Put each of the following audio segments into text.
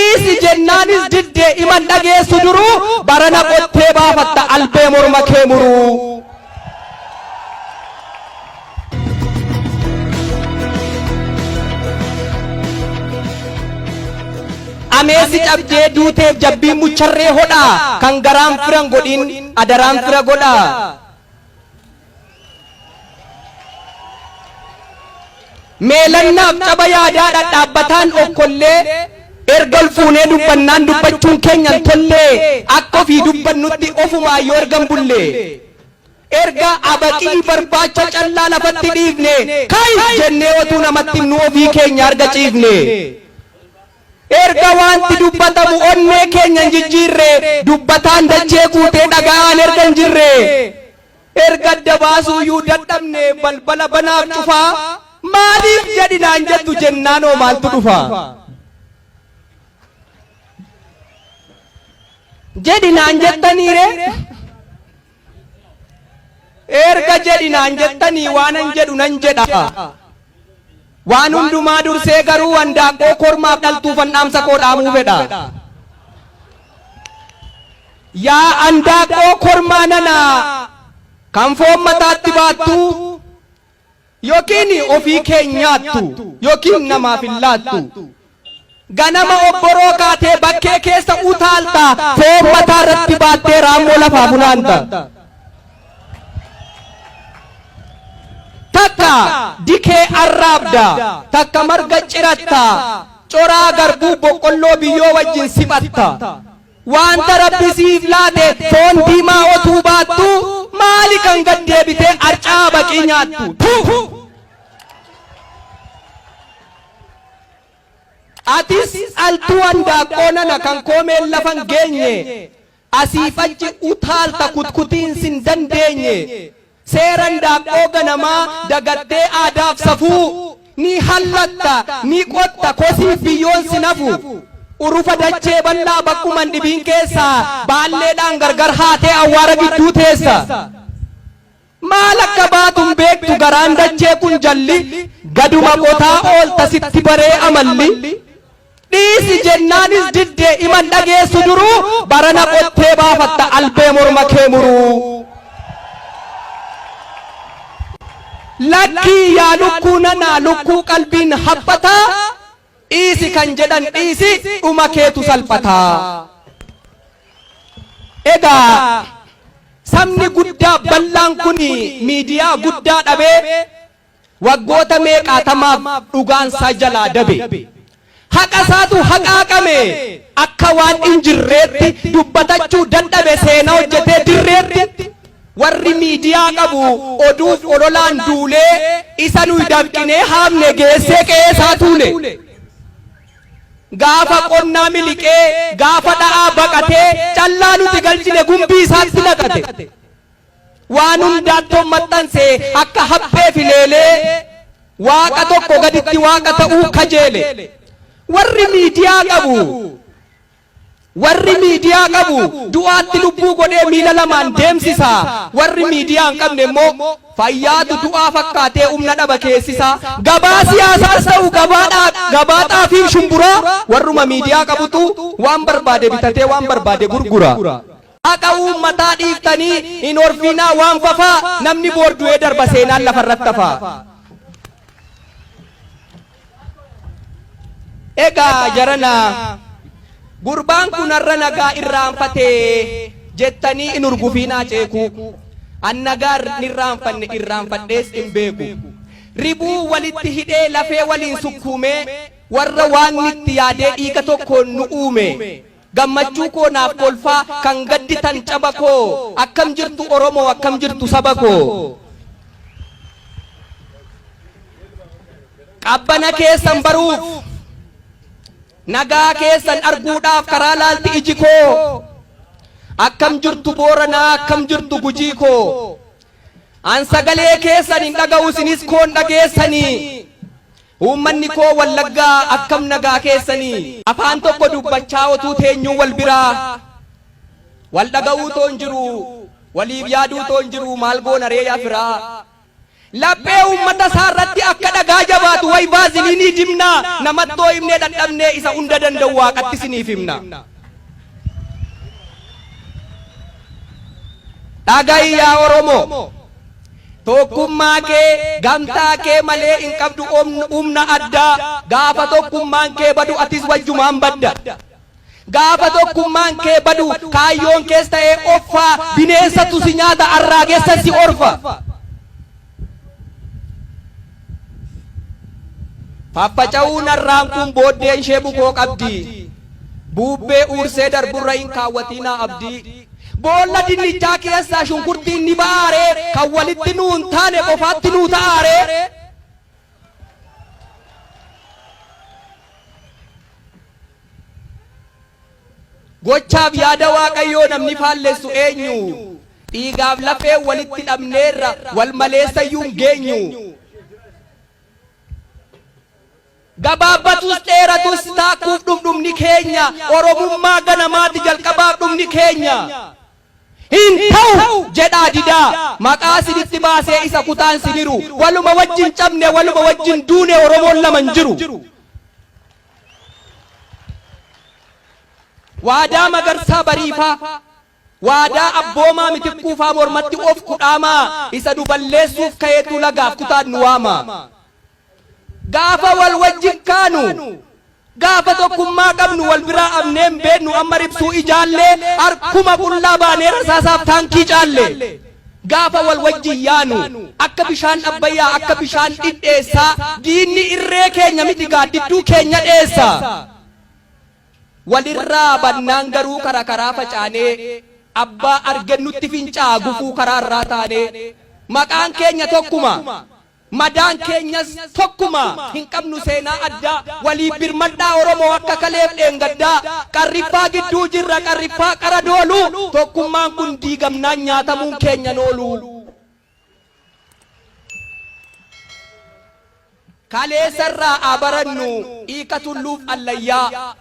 Dhiisi jennaanis diddee iman dhageessu duruu barana qottee baafatta albee morma kee muruu. Ameessi cabdee duuteef jabbiin mucharree hodhaa kan garaan firan godhin adaraan fira godhaa. Meelannaaf caba yaadaa dhadhaabbataan okkollee erga ol fuunee dubbannaan dubbachuun keenya hin tollee akka ofii dubbannutti ofumaa yoo erga hin bulle erga abaqii barbaacha callaa lafatti dhiifne kai jennee otuu namatti himnu ofii keenya arga ciifne. Erga waanti dubbatamu onnee keenya hin jijjiirre dubbataan dachee guutee dhaga'aan erga hin jirre erga adda baasuuyyuu dadhabne balbala banaaf cufaa maaliif jedhi naan jettu jennaanoo maaltu dhufa? Jedhi naan jettaniire? Erga jedhi naan jettanii waanan jedhu nan jedha. Waan hundumaa dursee garuu handaaqqoo kormaaf dhaltuufan dhaamsa koo dhaamuu fedha. Yaa handaaqqoo kormaa nana kan foon mataatti baattu Yookiin ofii kee hin nyaattu yookiin namaaf hin laattu. Ganama obboroo kaatee bakkee keessa utaalta, foon mataa irratti baattee raammoo lafaa funaanta. Takka dikee arraabda, takka marga ciratta, coraa garbuu boqqolloo biyyoo wajjin siphatta. Wanta Rabbi siif laate foon diimaa otuu baattuu maali kan gad deebitee arca'aa baqii nyaattu? Tuu! Atis dhaltuu handaaqqoo nana kan koomeen lafa hin geenye asiif achi utaalta kutkutiin sin dandeenye Seera indaaqqoo ganamaa dagattee aadaaf safuu Ni hallatta, ni qotta, kosiif biyyoon sin hafu Urufa dachee bal'aa bakkuma hin dhibiin keessaa Baalleedhaan gargar haatee awwaara gidduu teessa Maal akka baatu hin beektu garaan dachee kun jalli Gaduma qotaa oolta sitti baree amalli Dhiisi jennaanis didde iman dhageessu duruu barana qottee baafatta albee morma kee muruu. Lakkii yaa lukkuu nana lukkuu qalbiin haphataa dhiisi kan jedhan dhiisi dhuma keetu salphataa. Egaa sabni guddaa bal'aan kun miidiyaa guddaa dhabee Waggoota meeqaatamaaf dhugaan isaa jalaa dabe. Haqa isaatu haqaaqame. Akka waan hin jirreetti dubbatachuu dadhabe seenaa hojjetee dirreetti. Warri miidiyaa qabu oduuf ololaan duulee isa nuyi dafqinee haamne geessee qe'ee isaa tuule. Gaafa qonnaa miliqee, gaafa dha'aa baqatee callaa nuti galchine gumbii isaatti naqate. Waan hundaattoon maxxanse akka haphee fi leelee Waaqa tokko gaditti waaqa ta'uu kajeele. Warri miidiyaa qabu Warri miidiyaa qabu du'aatti lubbuu godhee miila lamaan deemsisa. Warri miidiyaa hin qabne immoo fayyaatu du'aa fakkaatee humna dhaba keessisa. Gabaa siyaasaas ta'u gabaa gabaa xaafiif shumburaa warruma miidiyaa qabutu waan barbaade bitatee waan barbaade gurgura. Haqa uummataa dhiiftanii hin horfiinaa waan fafaa namni boor du'ee darba seenaan lafarratti hafa. Egaa jarana gurbaan kun har'a nagaa irraanfate jettanii hin hurgufiinaa ceekuu. An nagaa hin irraanfanne irraanfadhees hin beeku. Ribuu walitti hidhee lafee waliin sukkuumee warra waaqni itti yaadee dhiiga tokkoon nu uume. Gammachuu koo naaf kolfaa kan gadditan caba koo akkam jirtu Oromoo akkam jirtu saba koo. Qabbana keessan baruuf nagaa keessan arguudhaaf karaa laalti iji koo akkam jirtu Booranaa akkam jirtu Gujii koo. An sagalee keessan hin dhaga'u isinis koon dhageessanii. Uummanni koo Wallaggaa akkam nagaa keessanii? Afaan tokko dubbachaa otuu teenyuu wal biraa Wal dhaga'uu too hin jiru Waliif yaaduu too hin jiru Maal goona ree yaa firaa? Laphee uummata isaa irratti akka dhagaa jabaatu way vaaziliinii dibnaa namattoo himnee dadhabnee isa hunda danda'u waaqatti isiniif himna. Dhaga'i yaa Oromoo! Tokkummaa kee, gamtaa kee malee hin qabdu humna addaa. Gaafa tokkummaan kee badu atis wajjumaan badda. Gaafa tokkummaan kee badu kaayyoon kees ta'ee offaa bineensatu si nyaata arraagessa si orfa. Faffaca'uun arraan kun booddeen ishee bukoo qabdi. Buubbee uursee darburra hin kaawwatiinaa abdii. Boolla dinnichaa keessaa shunkurtiin ni ba'aaree kan walitti nuu hin taane qofaatti nuu ta'aaree. Gochaaf yaada Waaqayyoo namni faallessu eenyu? Dhiigaaf lafeen walitti hidhamneerra, wal maleessayyuu hin geenyu. Gabaabbatus dheeratus taakkuuf dhumdhumni keenya, Oromummaa ganamaati jalqabaaf dhumni keenya. Hin ta'u jedhaa didaa, maqaa isinitti baasee isa kutaan sin hiru, waluma wajjin cabne waluma wajjin duune Oromoon lama hin jiru. Waadaa Magarsaa Bariifaa, Waadaa Abboomaa Mitikkuufaa mormatti of kudhaamaa isa nu balleessuuf ka'etu lagaaf kutaan nu waama. Gaafa wal wajjin kaanu, gaafa tokkummaa qabnu wal biraa abnee hin beeknu amma ribsuu ijaallee harkuma qullaa baanee rasaasaaf taankii caalle. Gaafa wal wajjin yaanu akka bishaan Abbayyaa akka bishaan dhidheessaa diinni irree keenya miti gaaddidduu keenya dheessa. Walirraa badnaan garuu kara karaa facaanee abbaa argennutti fincaa'a gufuu karaa irraa taanee. Maqaan keenya tokkuma. Madaan keenyas tokkuma hin qabnu seenaa addaa Waliif birmadhaa Oromoo akka kaleef dheengaddaa Qarriffaa gidduu jirra qarriffaa qara doolu Tokkummaan kun diigamnaan nyaatamuun keenya hin oolu Kaleessa irraa haa barannu hiika tulluuf allayyaa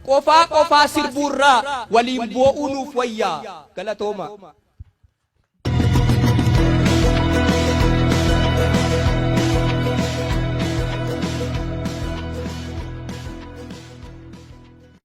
Qofaa qofaa sirbuurra waliin boo'uu nuuf wayya Galatooma.